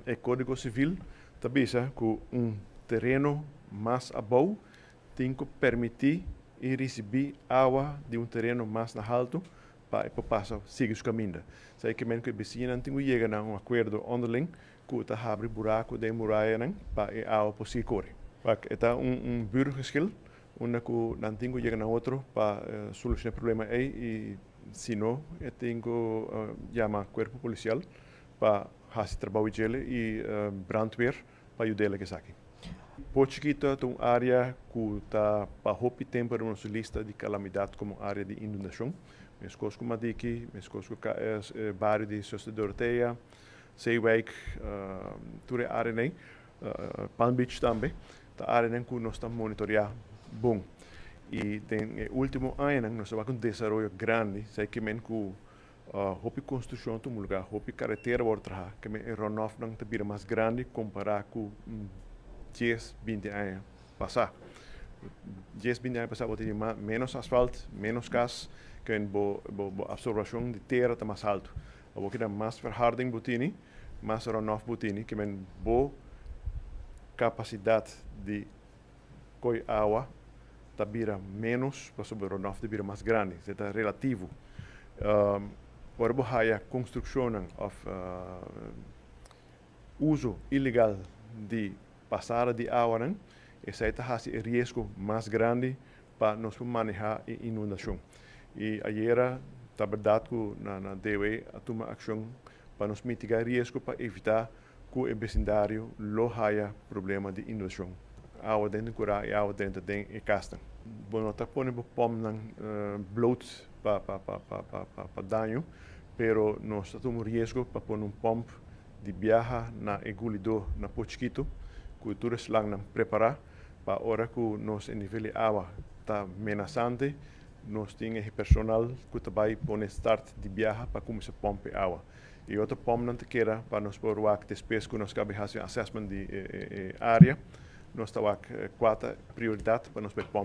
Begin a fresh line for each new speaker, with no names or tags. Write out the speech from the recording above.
E Código Civil ta bisa ku un tereno mas abou tin ku permití i risibí awa di un tereno mas na haltu pa e por pasa sigui su kaminda. Esei ke men ku e bisiñanan tin ku yega na un akuerdo onderling ku ta habri buraku den murayanan pa e awa por sigui kore. Wak, e ta un buurgeschil unda ku nan tin ku yega na otro pa solushoná e problema ei i si no e tin ku yama kuerpo polisial pa hasi trabou i djele i brandweer pa yud'el ku esaki. Port Chiquito ta un área ku ta pa hopi tempu riba nos lista di kalamidat komo área di inundashon, meskos ku Madiki, meskos ku bario di Zuster Dorothea, Zeewijk, tur e áreanan ei, Palm Beach tambe, ta áreanan ku nos ta monitoreá bon. I den e último añanan nos a wak un desaroyo grandi, esei ke men ku hopi konstrukshon ta tuma lugá, hopi karetera wòrdu traha, ke men e runoffnan ta bira mas grandi kompará ku 10, 20 aña pasá. 10, 20 aña pasá bo tene ménos asfalt, ménos kas, ke men bo apsorbashon di tera ta mas haltu. Awor keda mas verharding bo tene, mas runoff bo tene, ke men bo kapasidat di koi awa ta bira ménos pasobra runoff ta bira mas grandi. Esei ta relativo. Ora bo haya konstrukshonnan òf uso ilegal di pasada di awanan, esei ta hasi e riesgo mas grandi pa nos por manehá e inundashon. I ayera ta bèrdat ku na DOE a tuma akshon pa nos mitigá e riesgo pa evitá ku e besindario lo haya problema di inundashon. Awa den den kurá i awa drenta den e kasnan. Bo no ta pone bo pòmpnan bloot pa daño, pero nos ta tuma un riesgo pa pone un pòmp di biaha na e gulidó na Port Chiquito ku tur e slangnan prepará pa ora ku nos e nivel di awa ta menasante, nos tin e personal ku ta bai pone start di biaha pa kuminsá pòmp e awa. E otro pòmpnan ta keda pa nos por wak despues ku nos kaba hasi un assessment di e área, nos ta wak kua ta prioridat pa nos bai pòmp.